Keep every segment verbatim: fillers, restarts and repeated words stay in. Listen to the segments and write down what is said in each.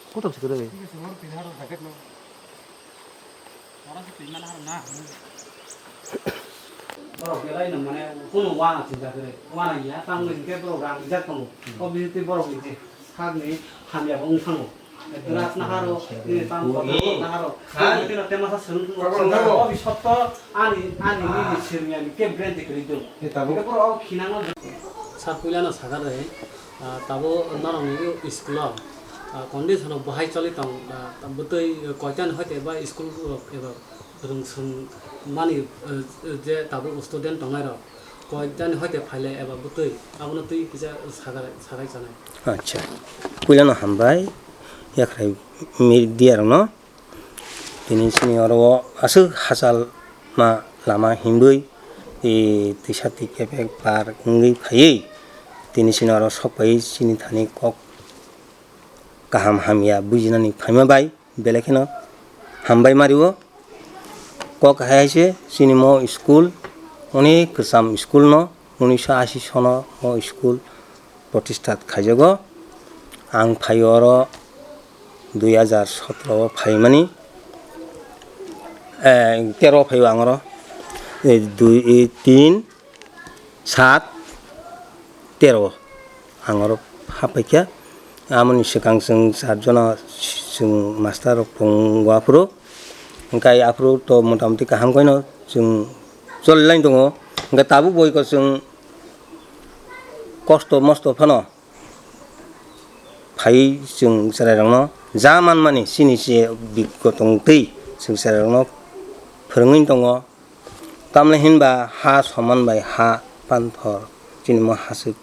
Kotok se kwrwi. Borok belai no mane kunu wana chinta kwrwi, wana ya, tamo hinkhe borok rang rijak tongo. O bijiti borok ni je sakni hamya bo wng thango. Dwrak naharo, tamo kotor naharo. Hai. Tino temasa swrwng thango. O bisotto ani, ani nini swrwngya ni khe brand kwrwi do. Hinkhe borok o khinano. Sir puilano sakha de, ah, tabo norokni school o, ah, condition rok bahai choli tong, ah, bwtwi koitani hoite ba school rok eba rwngswng mani, eh, je tabuk student tongnai rok koi jani hoite phaile eba bwtwi abono twi kisa sagai, sagai chanai. Acha, puilano hambai yakhrai media rokno. Tini chini oro o aswk hachal ma lama hinwi, e, twisa twi kepek par wngwi phaiwi tini chini oro sok phaiwi chini thani kok kaham hamya bujinani phaima bai. Belai kheno hambai mario. Kok hai hai se chini mo school, onek kwcham school no unisho ashi sono mo school protistha khaijago. Ang phaio oro dui hajar sotro o phaimani, eh, tero o phaio ang oro, eh, dui, eh, tin, sat, tero ang oro haphaikha. Amoni swkang chwng char jona chwng master rok tongo aphuru, hwnkhe aphuru to motamoti kaham khaino chwng choli lain tongo, hwnkhe tabuk boiko chwng kosto mosto phano phaiwi chwng chwrairokno ja manmani chini se bigotong twi chwng chwrairokno phwrwngwi tongo. Tamni hinba ha soman bai ha panthor chini mo haswk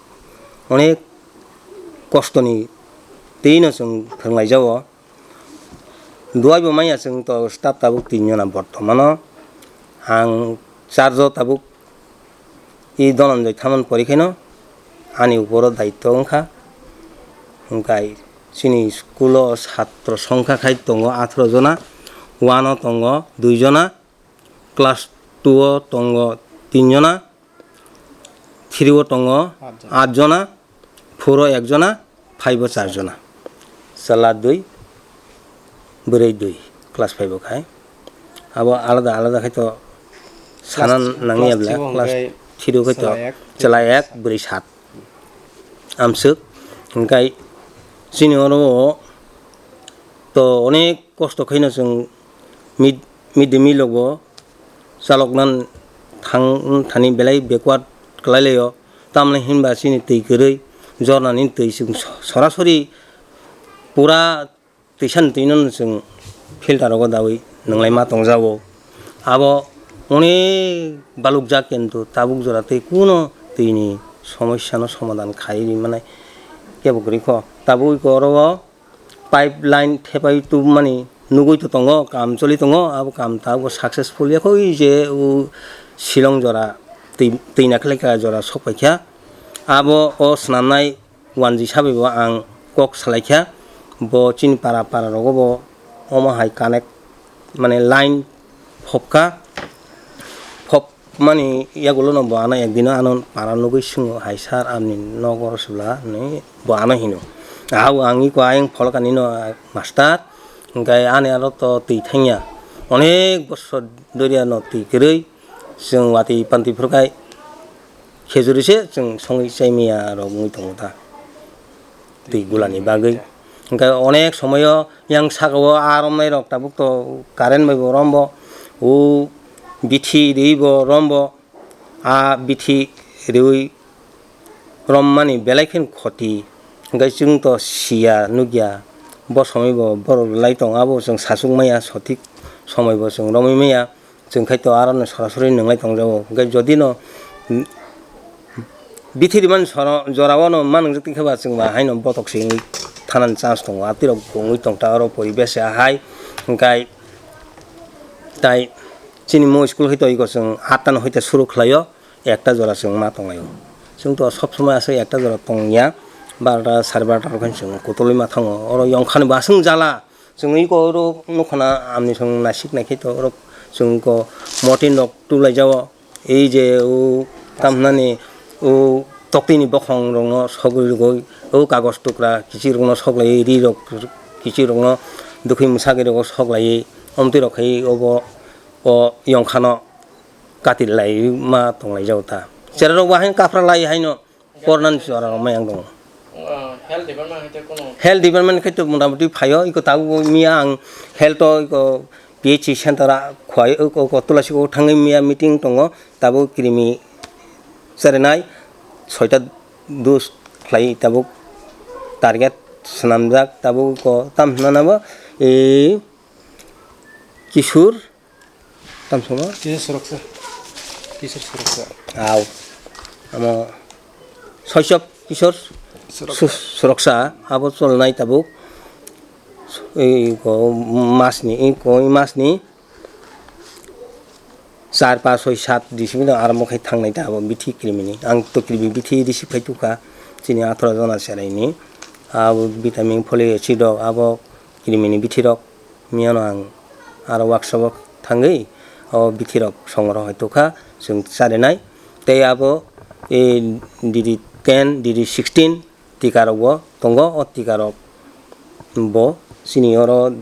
onek kostoni twino chwng phwrwnglaijao. Duai bo manya chwng to staff tabuk tin jona bortomano. Ang charjo tabuk i Dhananjay Thaman porikhaino ani uporo daityo wngkha. Hwnkhe chini school o satro songkha khai tongo atharo jona, one o tongo dui jona, class two o tongo tin jona, three o tongo aat jona, four o ek jona, five o char jona. Chwla dui, bwrwi dui, class five o khai. Abo alada alada khai to sana nangya bla, class three o khai to chwla ek, bwrwi sat. Amswk, hwnkhe chini oro to onek kosto khaino chwng mid, mid day meal rokbo chalokna thang thani belai backward kwlai laio. Tamni hinba chini twi kwrwi jornani twi chwng so-, sorasori pura twisani twino chwng filter rogo dawi nwnglai ma tongjago. Abo onek balukjak, kintu tabuk jora twi kuno twini somosyano somadhan khai ri manai kebo kwrwi kho. Tabuk oro o pipeline thepai tubumani nugui to tongo, kam choli tongo, abo kam tabuk successful ya khoi je o Shillong jora twi, twi naikhlaika jora sok paikha. Abo o swnamnai wanjwi sabai bo ang kok salaikha, bo chini para para rogo bo omo hai connect, mane line phobkha, phobmani yagulo no bo ano ekdino ano para nugui swngo hai, "Sir, amni nogo oro sibla," hinwi bo ano hino. Ahao ang iko ayang pholokani no master, hwnkhe ani aro to twi thangya, onek bosor doria no twi kwrwi chwng watwi pantwi phuru khai. Khejuri se chwng songwi chai maya rok wngwi tongo ta, twi gulani bagwi. Hwnkhe onek somoyo yang saka o aa romnai rok tabuk to current bai bo rombo, o bithi riwi bo rombo, aa bithi riwi rommani belai kheno khoti. Hwnkhe chwng to siya nukya, bo somoi bo borok rwlai tongo, abo chwng sachuk maya, sothik somoi bo chwng romwi maya. Chwng khai to aro no sorasori nwnglai tongjago. Hwnkhe jodi no, mm, bithi rimani soro-, jora o no ma nwngjak tongkhe ba chwng ba haino botok se wngwi thanani chance tongo. Atirok wngwi tongta oro poribesh hai hwnkhe tai chini mo school hai to iko chwng atta no hoite suru khlaio, ekta jora chwng ma tonglaio. Chwng to sob somoi aswk ekta jora tongya, barota sare barota rok chwng kutulwi ma thango. Oro yongkhani bo aswk jala. Chwng iko oro nukha na amni song nasik naikhe to oro chwng iko motin rok tublaijao. Ei je o tamnani o toktini bokhong rokno sogwi rwgwi o kagoj tukra kichik rokno soklaiwi ri rok kichik rokno dukhi mwsagwi rokno soklaiwi omtwi rok khai obo o yongkhano katil lai ma tonglai jao ta. Cherarok bo haino kaphra lai haino. Pornani chwra rok mayang tongo. Ah, health department hai te kono. Health department khai to mota moti phaio, iko tabuk miya ang health o iko P H C center a khwai, iko, iko Tulasi o thangwi miya meeting tongo, tabuk krimi charinai soita dos khlai tabuk target swnamjak, tabuk iko tam hwnna bo, e, Kisur, Tamsongma? Kisa suraksa. Kisa suraksa. Aw. Amo Soisop Kishor Suraksa. Su-, Suraksa abo cholnai tabuk. Ei ko masni, ei ko masni char, pas, soi, sat di simi no arambo khai thangnai ta abo bithi krimini. Ang to krimi bithi risi phai tukha. Chini atharo jona seraini. Abo vitamin folic acid rok abo krimini bithi rok. Miyano ang aro workshop o thangwi o bithi rok songrok hai tukha, chwng charinai. Tei abo, e, D D ten, D D sixteen tika rok bo tongo. O tika rok bo chini oro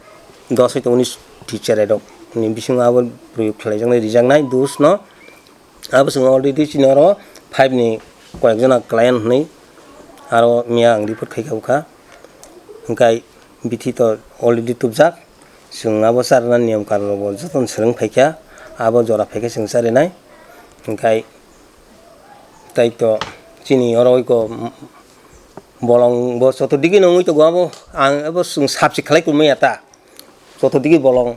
dos hai to unis teacher rok ni bisingo abo proyog khlaijaknai, rijaknai dos no. Abo chwng already chini oro five ni koyek jona client hwnwi aro miya ang report khai kha bwkha. Hwnkhe bithi to already tubjak. Chwng abo charna niyom karon rok bo jotono swrwng phaikha. Abo jora phaikhe chwng charinai. Hwnkhe tai to chini oro iko bolong bo joto digi no wngwi tongo. Abo ang abo chwng sap se khlai tongmani ya ta. Joto digi bolong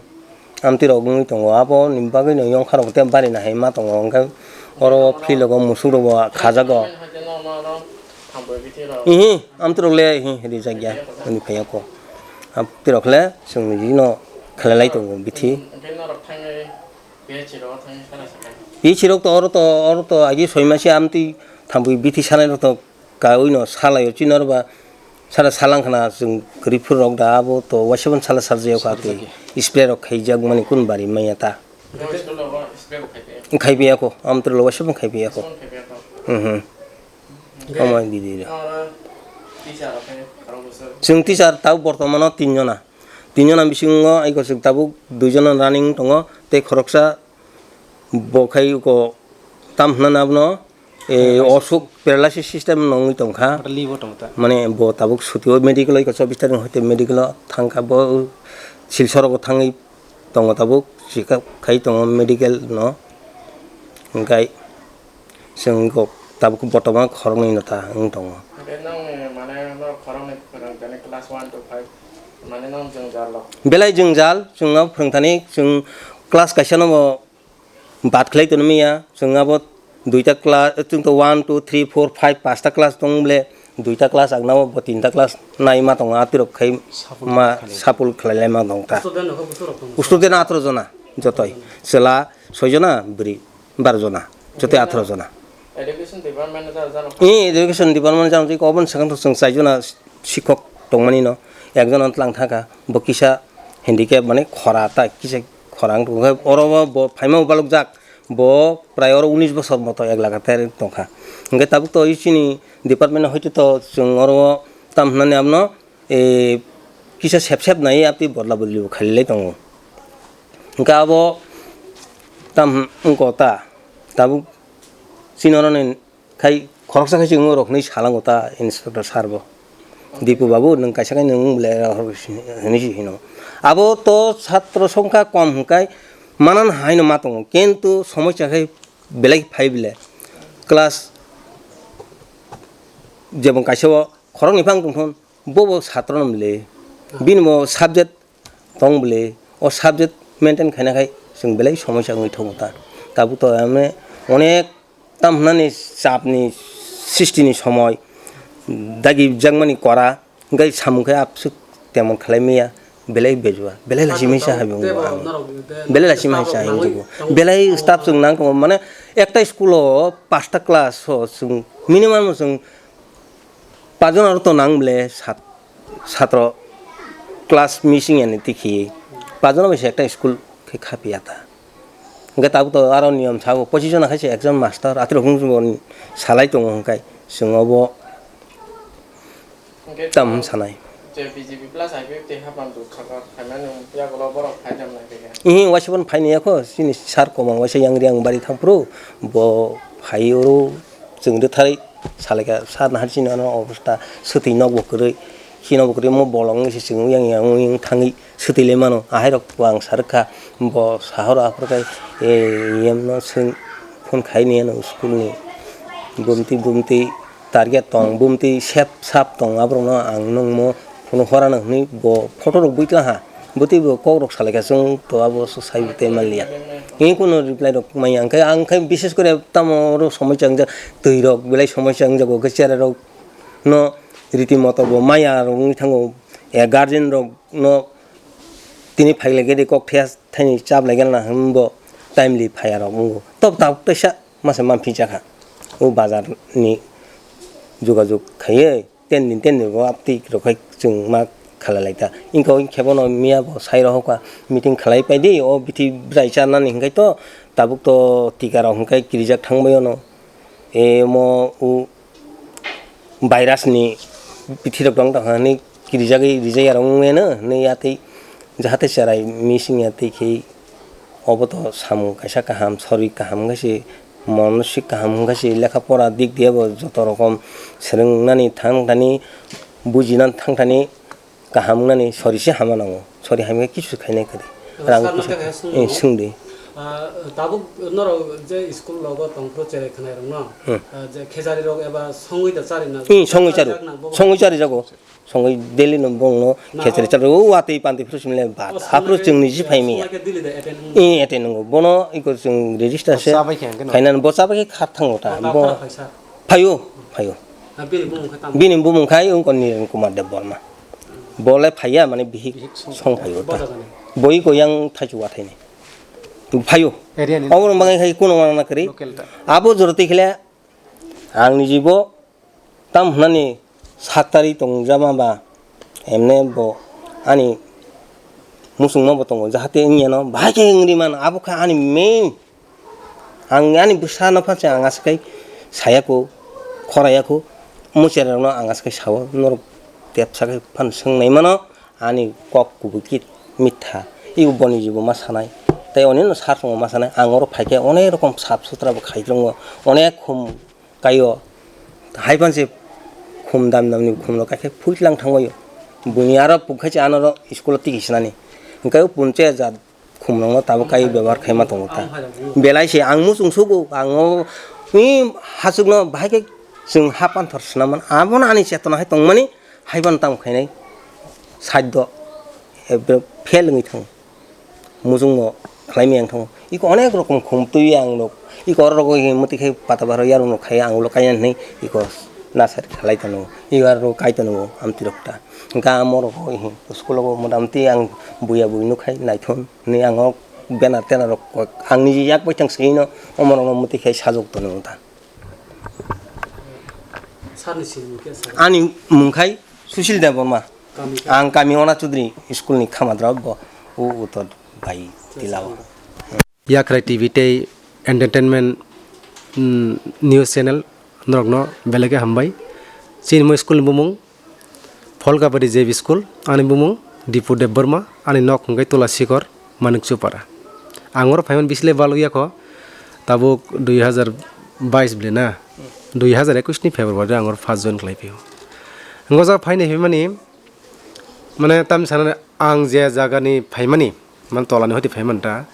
amtwi rok wngwi tongo, abo ni bagwi no yongkha rok tei bari nahai ma tongo, hwnkhe oro field rogo musuk rogo khajago. Ihi, amtwi rok le ihi rijak ya, ani phai ya ko. Amtwi rok le chwng ni no khlai lai tongo bithi. P H C rok to oro to, oro to agi soi masi amtwi thambwi bithi sanai rok to. Kaui no salai o chini oro ba sara salang khna chwng kwrwi phuru rok da abo to waisa phano sala sarjak kha tei spray rok khaijak mani kun bari manya ta. Khai biya ko amtwrwlo waisa phano khai biya ko. Mhm. Omo didi. Chwng teacher tabuk bortomano tin jona. Tin jona bisingo aiko chwng tabuk dui jona running tongo tei khoroksa bo khai ko tam hwnna abono. Eh, osuk paralysis system nongwi tongkha. Mane bo tabuk suti o medical o chobbish tarik hoite medical o thangkha, bo Silchar o thangwi tongo tabuk, check up khai tongo medical no. Hwnkhe chwng kok tabuk bortoman khoroknwi no ta wng tongo. Belai jwngjal, chwng no phwrwngthani, chwng class kaisa no bo. Bad khlai tongmani ya, chwng abo duita class, chwng to one, two, three, four, five, pasta class tong bole, duita class ang nabo bo tinta class nai ma tongo, atirok khai ma sapul khlai lai ma tong ta. Student atro jona, jotoi. Chwla soi jona, bwrwi bar jona, jotoi atro jona. Education department jano. Eh, education department jano, obon second chwng chai jona. Sikhok tongmani no ekjon ang tlang thangkha, bo kisa handicap mane khora ta kisa khora wng tongkha, oro bo phaima bo balokjak, bo prai oro unis bosor moto ek lagatar tongkha. Hwnkhe tabuk to chini department hoite to chwng oro tam hwnani abono, eh, kisa sep sep nai aboni bodla bodli bo khailai tongo. Hwnkhe abo tam wngkha ta tabuk chini oro ni. Khai khoroksa khai chwng rok hinwi salango ta inspector sir bo. Dipu babu, nwng kaisa khai nwng le hinwi si hino. Abo to chhatro songkha kom hwnkhe manan haino ma tongo, kintu somosya khai belai phai bile class jebong kaisa o khoroknwi phang tongthon, bobo chhatro no mle bini bo subject tong bole, o subject maintain khaina khai chwng belai somosya wngwi tongo ta. Tabuk to amo onek tam hwnani chapni srishti ni somoi dagi jakmani kora, Hwnkhe samung khe abswk temon khlai maya, belai bejua, belai lachimai sa hai wngkha ang. Belai lachimai sa hai wngkha. Belai staff chwng nang tongo, mane ekta school o pasta class o chwng minimum chwng pajon aro to nang bele sat, satro class missing yani tikhi. Pajon bai se ekta school khe khapiya ta. Hwnkhe tabuk to aro niyom sabo, pochis jona khe se ekjon master, atrok wng salai tongo hwnkhe chwng obo tam sanai. Je B J P plus I P F tei haphang duk saka khaimani yagulo borok phainai nai khe. Ihi waisa bono phaini yakho, chini sir komang waisa yang riang bari thangphuru, bo phai oro chwng rwtharwi salaikha, sir nahar chini ano obostha swtwi nokbo kwrwi, chini nokbo kwrwi mo bolong wngwi se chwng yang yang wng thangwi. Swtwi le mano, ahai rok bo ang sa rwkha, bo sahoro aphuru khe, e, E M no swng phone khai ni ano school ni bumtwi bumtwi target tong, bumtwi sep sap tong, aborok no ang nung mo phone hora no hwnwi bo photo rok bui tla ha, bwtwi bo kok rok salai kha chwng to abo sai tei man liya. Tini kunu reply rok manya, hwnkhe ang khe bishes kore tamo oro somosya wngjak, twi rok belai somosya wngjago, hwnkhe cherai rok no riti moto bo maya rok wngwi thango, e, guardian rok no tini phailai khe de kok thaya thaini chap lai gana hwnbo timely phaiya rok wngo. Tok tabuk teisa masa manphi jakha. O bazar ni jogajog khaiwi ten din ten din bo aptwi rok khai chwng ma khalai lai ta. Wngkha o khe bono miya bo sai rohor kha meeting khalai pai di o bithi bwrai charnani hwnkhe to tabuk to tika rok hwnkhe kirijak thang bai ono. Emo o virus ni bithi rok tong tong hinwi kirijagwi rijai aro wngmano hinwi atwi jahate cherai missing ya twi khe obo to samung kaisa kaham, soroi kaham wngkha se, monosik kaham wngkha se, lekha pora dik diya bo joto rokom swrwng nani thang thani bujina thang thani kaham wngnani sori se hama nango, sori hamya kisu khainai kwrwi. Rang Sir, kisu, nokha khe swngno. Eh, swngdi. Ah, tabuk norok je school logo tongphuru cherai khwnai rokno, Hmm. Ah, je khejari rok eba songwi da chari na, Hmm, songwi chari, chari jak na, bo songwi chari jago, songwi daily no bongno Na, khejari o. Chari, o watwi pantwi phuru simle bat, O, haphuru songwi chwngni khe, ji phai miya. Songwi khe daily da attend wng. Eh, attend wng. Bono iko chwng register se Bo chabai khe hwnkhe no? Khainani bo chabai khe khat thango ta. O, ta Bo phara phai sir. Phaio, phaio. Ah, bini bumung khe tamo? Bini bumung khai wngkha Niren Kumar Debbarma. Bo le phaiya, mane bihik Bihik song song phaio ta. Bo jagani? Bo iko yang thaichu wathaini. Phaio. Area ni? Obo rok bagwi khai kuno wana kwrwi. Local ta. Abo jora twi khle ang ni jibo tam hwnani saktari tongjama ba emne bo ani muchungma bo tongo, jahate wngya no bahai khe wngri mano, abo khe ani main. Ang ani bwsa no phan se ang aswk kai saya kho, khoraya kho, muchera rok no ang aswk kai sao, norok tepsa kai phan swngnai mano, ani kok kubui kit mitha, i boni jibo ma sanai, tei oni no sar tongo ma sanai, ang oro phai khe onek rokom sap sutra bo khai tongo, onek khum kaio, hai phan se khum dam dam ni khum rok kai khe phuitlang thangbaio, buini aro puk khai se ano ro school o tiki sinani, hwnkhe o punche jat. Khumrokno tabuk kai bebohar khaima tongo ta. Belai se ang muchung sugo, ang o, i, hachukno bahai khe chwng ha panthor swnam mano. Abono ani chetona hai tongmani, hai phano tamo khainai side o, eh, fail wngwi thango. Muchungno khlaimani ang thango. Iko onek rokom khum twiwi ang rok. Iko oro rogo himwi twi khe pata bahar yarwkno khai ang ulo kainani hinwi iko nasari khlai tongo. Iko aro kai tongo amtwi rok ta. Hwnkhe amo rok school o motamoti ang buya bui nuk khai naithok. Ni ang o banner tenar rok kok, ang niji yak bai thang swi no omo rok no mwtwi khai sajok tono ta. Sir ni sir mung khe sir? Ani mung khai Sushil Debbarma. Kami khe? Ang kami Ona Chudri school ni khamadra bo u utor bai tila o. Yakrai T V tei entertainment, mm, news channel norokno belai khe hambai. Chini mo school ni bumung Pholkabari J B School, ani bumung Dipu Debbarma, ani nok hwnkhe Tulasikor, Manikchupara. Ang oro phaimani bislai bal wngya kho, tabuk dui hazar bais bwle na, dui hazar ekush ni February ang oro first join khlai phio. Hwnkhe o jaga phainai phaimani, mane, tamni sanani ang je jagani phaimani, mane, tolani hoti phaimani ta,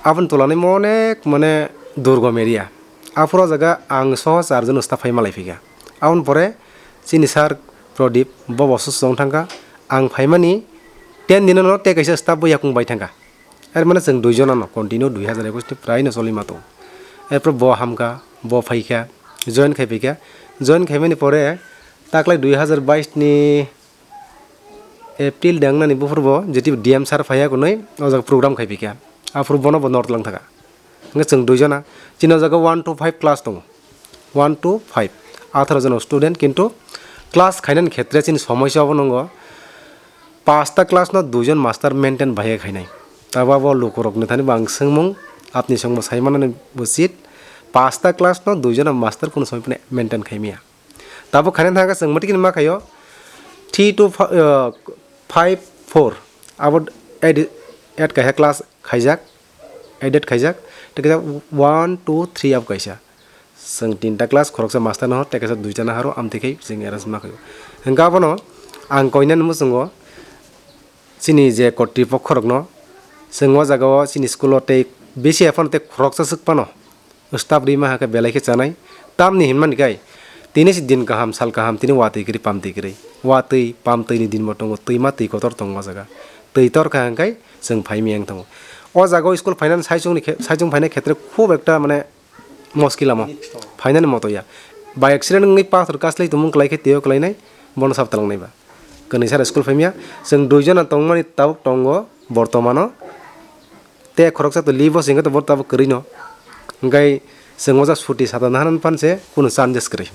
aboni tolani mo onek, mane, durgom area. Aphuru o jaga ang soho charjon staff phai malai phikha. Aboni pore chini sir Pradip, bo bo suchung thangkha. Ang phaimani ten dinono tei kaisa staff bo yakung bai thangkha. Ar mane chwng duijon ano continue dui hazar ekush ni prai no choli ma tongo. Erpor bo hamkha, bo phaikha, join khai phikha. Join khaimani pore taklai dui hazar bais ni April de wngnani buphurbo jeti D M sir phaiya kunui o jaga program khai phikha. Aphuru bono bo nortlang thaka. Hwnkhe chwng duijona. Chini o jaga one to five class tongo. One to five. Atharo jona student, kintu class khainani khetre chini somosya obo nongo. Pasta class no duijon master maintain baiya khainai. Tabo abo lukurokni thani bo ang swngmung, apni swngmung saimanani usit. Pasta class no duijona master kunu somoi phano maintain khaimya. Tabuk khaina thangkha chwng mwtwi khe ma khaio three to fi-, uh, five four abo add, add kaisa class khaijak, added khaijak, tei kaisa one two three abo kaisa. Chwng tinta class khoroksa master no tei kaisa duita no haro amtwi khai chwng arrange ma khaio. Hwnkhe abono ang koinani muchungo chini je kotripokkhorokno chwng o jagao chini school o tei bisi haphano tei khoroksa swk phano staff rima hakhe belai khe chanai. Tamni hinmani kai tini se din kaham sal kaham tini watwi kwrwi pamtwi kwrwi. Watwi pamtwini dinbo tongo, twima twi kotor tongo o jaga. Twi tor kha hwnkhe chwng phaimiyang tongo. O jagao school phainani saichungni khe, saichung phainai khetre khub ekta mane moskil amo. Phainani moto ya. By accident wngwi pathor kaslai tongmung kwlai khe twiyo kwlainai bono sab twlangnai ba. Kwnwi sara school phaimya. Chwng duijona tongmani tabuk tongo bortomano. Tei khoroksa to leave o se hwnkhe to bo tabuk kwrwino. Hwnkhe chwng o ja suti sata naharani phan se kunu chances kwrwi.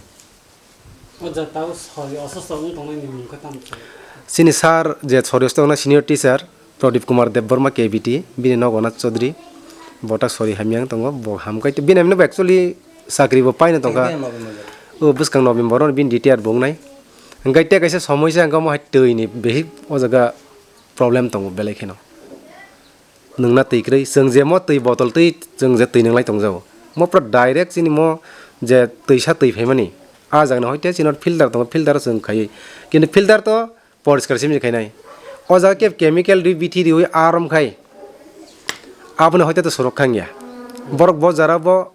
O ja tabuk sori ososto wng tongnai ni mung khe tamo se? Chini sir je sori ososto wngnai senior teacher Pradip Kumar Debbarma K B T, bini nogo na Chaudhary, bo ta sori hamya wng tongo, bo hamkai to bini amino bo actually chakri bo paino tongkha. Bini nogo nogo. O bwskang November o bini retire bo wngnai. Hwnkhe tei kaisa somoi se hwnkhe omo hai twi ni behik o jaga problem tongo belai kheno. Nwngna twi kwrwi, chwng je mo twi botol twi, chwng je twi nwnglai tongjago. Mo pura direct chini mo je twisa twi phaimani, ah jagani hoite chini filter tongo, filter o chwng khaiwi. Kintu filter to poriskar simi khainai. O jaga khe chemical rwi bithi rwi arom khai. Aboni hoite to sorok khangya. Borok bo jara bo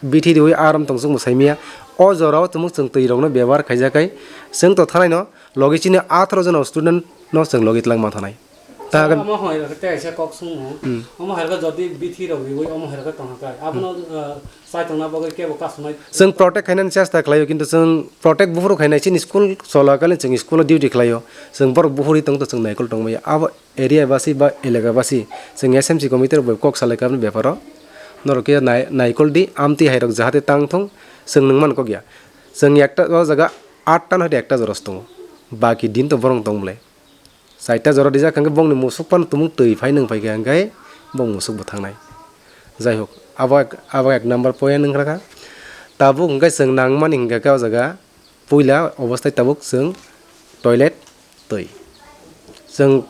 bithi riwi arom tong chwngbo saimaya. O jorao tumuk chwng twi rokno bebohar khaijak kai chwng to thanai no logi chini atharo jona student no chwng logi twlang ma thanai. Ta Sir, hagan omo hai rok tei kaisa kok sung mo. Hmm. Omo hai rok jodi bithi rok riwi omo hai rok tong kai. Abono, uh, sai tongna bagwi kebo kasumai. Chwng protect khainani chesta khlaio, kintu chwng protect buphuru khainai chini school chola kali chwng school o duty khlaio. Chwng borok buphuri tong to chwng naikol tongmaya. Abo area basi ba elaka basi chwng S M C committee rok bai kok salai ka bini beparo norok khe nai-, naikol di amtwi hai rok jahate tang thung chwng nung man kok ya. Chwng ekta o jaga atta no hoite ekta jora se tongo, baki din to borok tong bwle. Chaita jora rijak hwnkhe bongni musuk phano tumung twi phai nung phai kha hwnkhe bong musuk bo thangnai. Jai hok, abo ek, abo ek number point wng kha. Tabuk hwnkhe chwng nang mani hwnkhe khe o jaga puila obostai tabuk chwng toilet twi. Chwng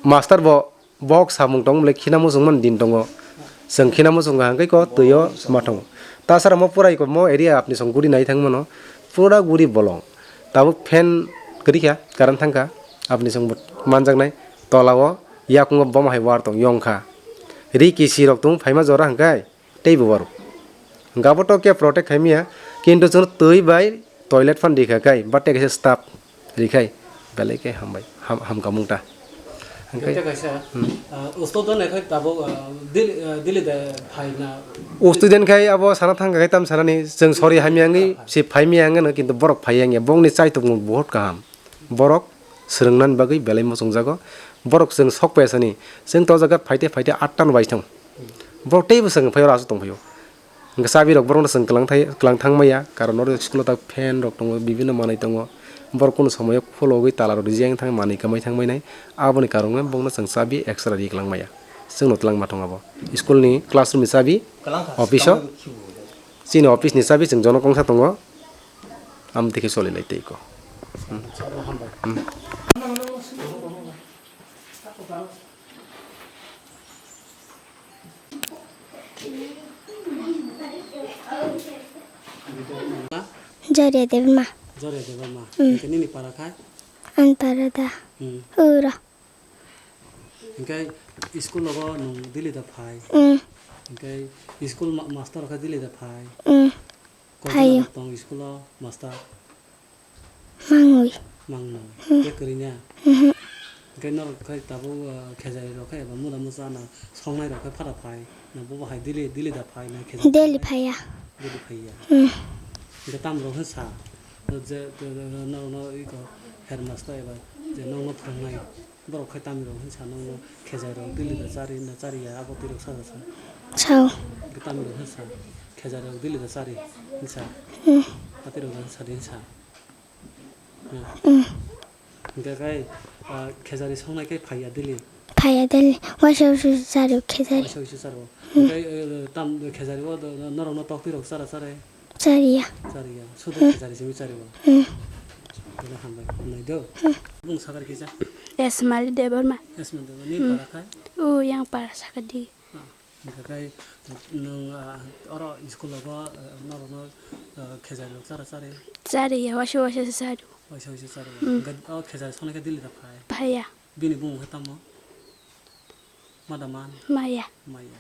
master bo bok samung tong bwle khina muchung man din tongo. Chwng khina muchung kha hwnkhe ko twi o ma tongo. Tasara mo purai ko mo area apni song guri nai thang mano. Pura guri bolong. Tabuk fan kwrwi kha, current thang kha. Apni song bo manjak nai. Tola o yakung o boma hai war tong yong kha. Ri kisi rok tung phaima jora hwnkhe. Tei bo borok. Hwnkhe abo to khe protect khai maya, kintu chwng twi bai toilet phan rikha khai, ba tei kaisa staff rikhai, belai khe hambai, ham-, hamkha mungta. Hwnkhe Tei kaisa, Hmm. ah, usto don ekhai tabuk, ah, Dil-, ah, Delhi de phaina. Student khai abo sana thang khai tam sanani, chwng sori hamya wngwi si phai maya wngano, kintu borok phai ya wngya, bongni chaitok mung buhut kaham. Borok swrwngna bagwi belai muchungjago. Borok chwng sok paiya sani, chwng to jaga phaite phaite atta no bai thang. Borok teibo chwng phai oro aswk tong phaio. Hwnkhe chabi rok borok no chwng kwlang thai, kwlang thang maya, karon oro school o ta fan rok tongo, bibinno manwi tongo. Borok kunu somoyo khologwi tala rok rijak thang manwi kwmai thang bainai. Aboni karon no bongno chwng chabi extra ri kwlang maya. Chwngno twlang ma tongo abo. School ni classroom ni chabi, Kwlang kha, office o. Kwlang khibu. Chini office ni chabi chwng jono kongsa tongo. Am dekhe choli lai tei ko. Hmm. Hambai. Hmm. Joria Debbarma. Joria Debbarma. Hmm. Hwnkhe nini para khai? Ani para da. Hmm. Ura. Hwnkhe school o bo nwng daily da phai? Hmm. Hwnkhe school ma-, master khe daily da phai? Hmm. Koi Phaio. Jona tong school o master? Mangwi. Mangno. Hmm. Tei kwrwi na? Mhm. Hwnkhe norok khai tabuk, uh, khejai rok khai eba mura musa na songnai rok khai phara phai na bobo hai daily, daily da phai na khejai Daily phai? Phaiya. Daily phaiya. Hmm. Hwnkhe tam rok khe sa, je, je, je, norok no iko headmaster eba Nokno phwrwngnai borok khai tamni rok hinsa nokno khejai rok daily da chari na chariya abo twi rok sa sa. Sao. Tamni rok hinsa khejai rok daily da chari hinsa. Hmm. Ati rok hinsa hinsa. Hmm. Hmm. Hingke kai, ah, khejari songnai kai phaiya daily. Phaiya daily. Waisa waisa chari khejari. Waisa waisa charo. Hmm. Hingke, eh, tam khejari o norok no tok twi rok chara chare. Chariya. Chariya. Sudu khejari simi chariya. Hmm. Kena hambai. Nai do. Hmm. Bung sakar kisa. Esmali Debbarma. Esmali Debbarma. Ni para khai? O yang para sakadi. Ah, hingke kai nung, ah, oro school o bo, ah, norok no, ah, khejari rok chara chari. Chariya, waisa waisa chari. Waisa waisa chari. Hmm. Hingke o khejari songnai khe daily da phai. Phaiya. Bini bung khe tamo? Madaman? Maya. Maya.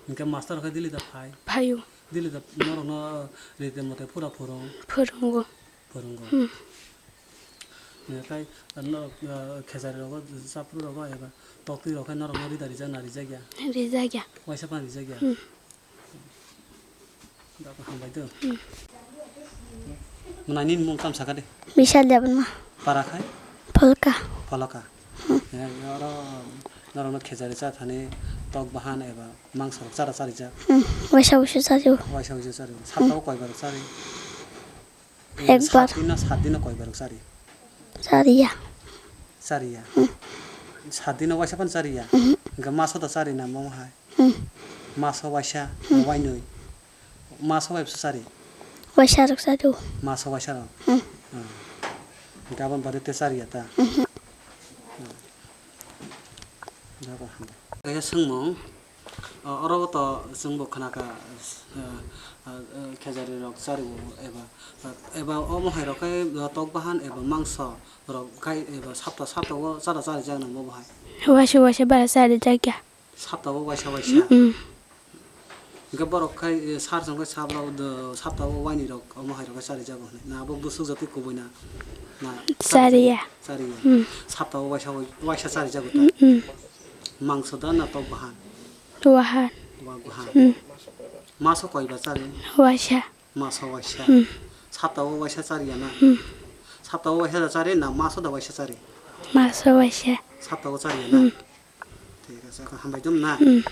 Hingke master khe daily da phai? Phaio. Daily da norokno rite mote pura phwrwng? Phwrwngo. Phwrwngo. Hmm. Hingke norok, ah, khejari rogo, chapru rogo eba toktwi rok khe norokno rida rijak na rijak ya? Rijak ya. Waisa phano rijak ya? Hmm. Hambai do. Hmm. Mwnai nini mung tamo sakha de? Bisa Debbarma. Para khai? Pholka. Pholka. Hmm. Eh, oro norokno khejari cha thani tok bahan eba mangsa rok chara charijak. Hmm. Waisa waisa chario. Waisa waisa chario. Saptao koi bar chari? Eh, ekbar. Sat din na sat din na koi bar chari? Chariya. Chariya. Hmm. Sat din na waisa phano chariya. Hmm. Hingke maso da chari na mo hai? Hmm. Maso waisa, hmm, wainwi. Maso waisa chari? Waisa rok chari o. Maso waisa rok? Hmm. Hmm. Gabon bade te chari ya ta? Mhm. Hmm. Gabon hambai. Kaya sengmung, o, oro to chwngbo khnaka, eh, eh, eh, khejari rok chari o eba, eh, eba omo hai rok khe, eh, tok bahan eba mangso rok khai eba sapta sapta o chara chari jak nang bo hai. Waisa waisa bara chari jak ya. Saptao waisa waisa. Mm. Hingke borok khai, eh, sar song khai sabla o do, saptao waini rok omo hai rok chari jago hinui. Na abo bwswk jatwi kubui na? Na chariya. Chariya. Mm. Saptao waisa wai-, waisa chari jago ta. Mm, mm. Mangso da na tok bahan? Wahan. Wa bahan. Mm. Maso koi ba chari? Waisa. Maso waisa. Mm. Saptao waisa chariya na? Mm. Saptao waisa da chari na maso da waisa chari? Maso waisa. Saptao chariya na? Mm. Thik ase, hambai dum na? Hmm.